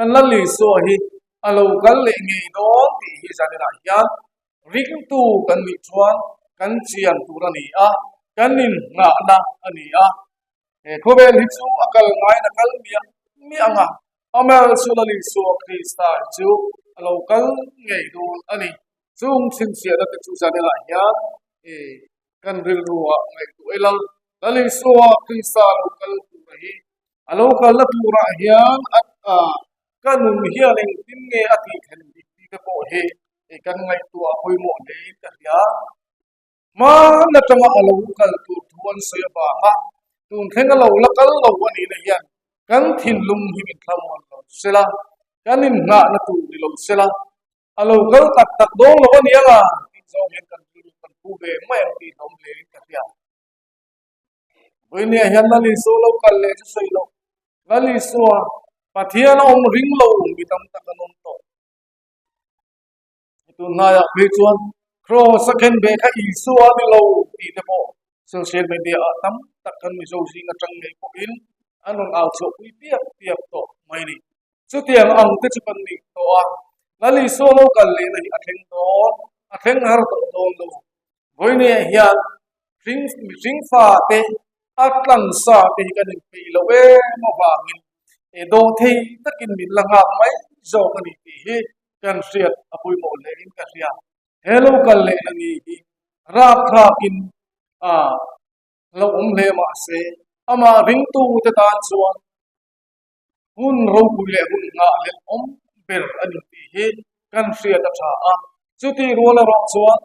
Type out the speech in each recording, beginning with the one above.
Kan Lal Isua hi a lo kal leh ngei dawn tih hi zaninah hian ringtu kan nih chuan kan chian tur a ni a, kan inngahna a ni a. He khawvel hi chu a kal ngaiin a kal miah miah ang a, amaherawhchu Lal Isua Krista hi chu a lo kal ngei dawn a ni. Chung chhinchhiahna te chu zaninah hian kan rilruah ngaihtuah ila, Lal Isua Krista lo kal tura hi a lo kalna turah hian a ka nun hian engtin nge a tih thlen bik tih te pawh hi kan ngaihtuah pawimawh hlein ka hria. Hman atanga a lo kal tur thu an sawi avanga tun thleng a lo la kal lo a nihna hian kan thinlung hi min thlamuan lo sela, kan inngahna tur ni lo sela, a lo kal tak tak dawn lo a ni anga tih zawng hian kan rilru kan pu ve mai ang tih hlawm hlein ka hria. Vawinia hian Lal Isua lo kal leh chu sawi loh. Lal Isua Pathian a awm ring lo mi tam tak an awm tawh. Tunlaiah phei chuan Cross a khen ve kha Isua a ni lo tih te pawh social media ah tam tak kan Mizo zing atang ngei pawhin an rawn au chhuahpui piap piap tawh mai a ni. Chutiang ang te chu kan nih tawh a, Lal Isua lo kal lehna hi a thleng dawn, a thleng har tawh dawn lo. Vawinia hian hring mihring fate a tlansa te hi kan inpeih lo em avangin e dawhthei takin min la nghak mai zawk a ni tih hi kan hriat a pawimawh hle in ka hria. He lo kal lehna ni hi rapthlakin a lo awm hle mahse amah ringtute tan chuan Hun ropui leh hun nghah leh awm ber a ni tih hi kan hriat a tha a, chutih rual erawh chuan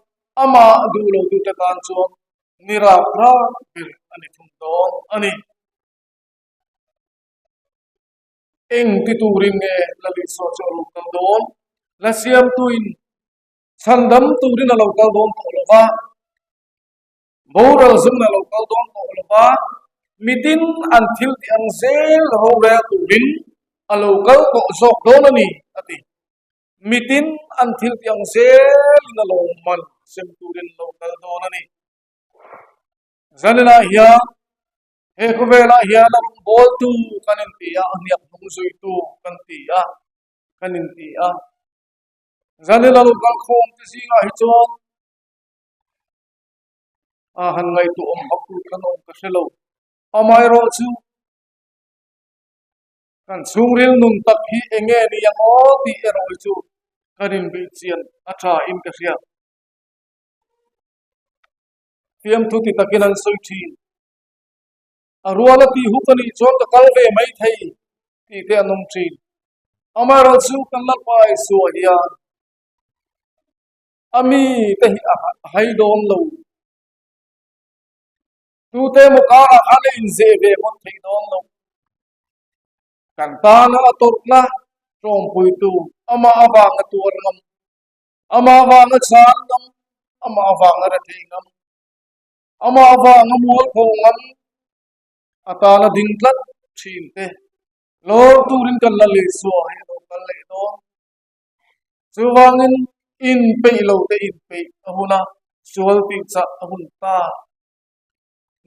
amah duh lo tute tan chuan ni rap rap ber a ni thung dawn a ni. Eng ti turin nge Lal Isua chu a lo kal dawn? La siamtuin chhandam turin a lo kal dawn tawh lo va. Boral zung a lo kal dawn tawh lo va, mitin an thil tih ang zel rorel turin a lo kal tawh zawk dawn a ni, a ti. Mitin an thil tih ang zelin a lawmman sem turin a lo kal dawn a ni. Zaninah hian he khawvelah hian a rawngbawltu kan inti a, a hniak hnung zuitu kan ti a, kan inti a. Zanin a lo kal khawm te zingah hi chuan a han ngaihtuah awm vak tur khan awm ka hre lo. Amaherawh chu kan chhungril nun tak hi eng nge ni ang aw tih erawh hi chu ka rinbih chian a tha in ka hria. Fiamthu ti takin an sawi thin. A rual a tih huk a nih chuan ka kal ve mai thei tih te an awm thin. Amaherawh chu kan Lalpa Isua hian A mi te hi a hai dawn lo. Tute emaw karah khan a inzeh ve ngawt thei dawn lo. Kan tana a tawrhna tlawmpuitu amah avanga tuar ngam, amah avanga chhan ngam, amah avanga rethei ngam, amah avanga mualpho ngam, a tana ding tlat thin te lawr turin kan la leh suah hi a lo kal leh dawn. Chuvangin inpeih lo te inpeih a hun a, sual tih chah a hun ta.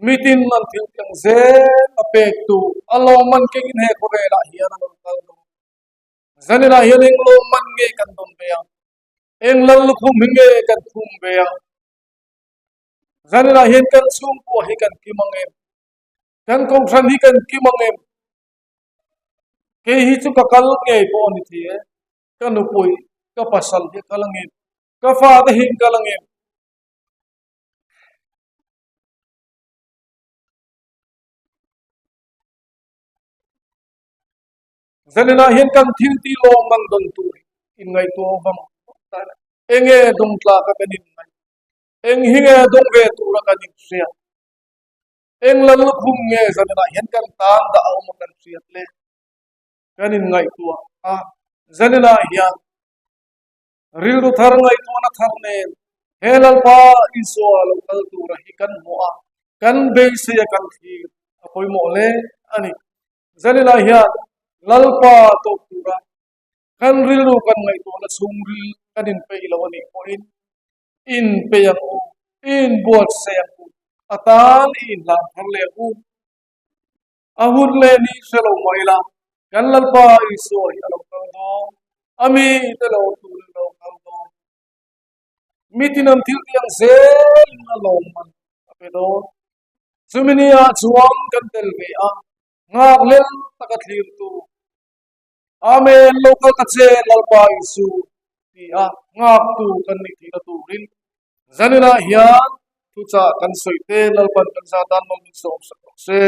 Mitin an thil thleng zel a pek tu a lawmman kengin he khawvelah hian a lo kal dawn. Zaninah hian eng lawmman nge kan dawn ve ang? Eng lal lukhum hi nge kan khum ve ang? Zaninah hian kan chhungkua hi kan kim ang em? Kan kohhran hi kan kim ang em? Kei hi chu ka kal ngei pawh a ni thei e, ka nupui, ka pasal hi a kal ang em? Ka fate hi an kal ang em? Zaninah hian kan thil tih lawm man dawn tur in ngaihtuah vang enge dawng tlaka kan inngaih? Eng hi nge dawng ve tura kan inhriat? Eng lal lukhum nge zaninah hian kan tan dah a awm a kan hriat le? Kan inngaihtuah a, zaninah hian rilru thar ngaihtuahna thar nen he Lalpa Isua lo kal tura hi kan hmuh a, kan beisei a kan thlir a pawimawh hle a ni. Zaninah hian Lalpa tawp tura kan rilru kan ngaihtuahna chhungril kan inpeih lo a nih pawhin inpeih ang u, inbuatsaih ang u, a tan i inhlan thar leh ang u. A hun leh ni hre lo mah ila, kan Lalpa Isua hi a lo kal. A mite lo turin lo kal dawn. Mi tinam thil tiang zelin a lawmman a pe dawn. Chumi niah chuan kan tel ve a, nghak lel taka thlirtu Amen, lo kal ta che Lalpa Isu ti a nghaktu kan nih theihna turin zaninah hian thuchah kan sawi te Lalpan kan zatan mawlh min sawmsak rawh se.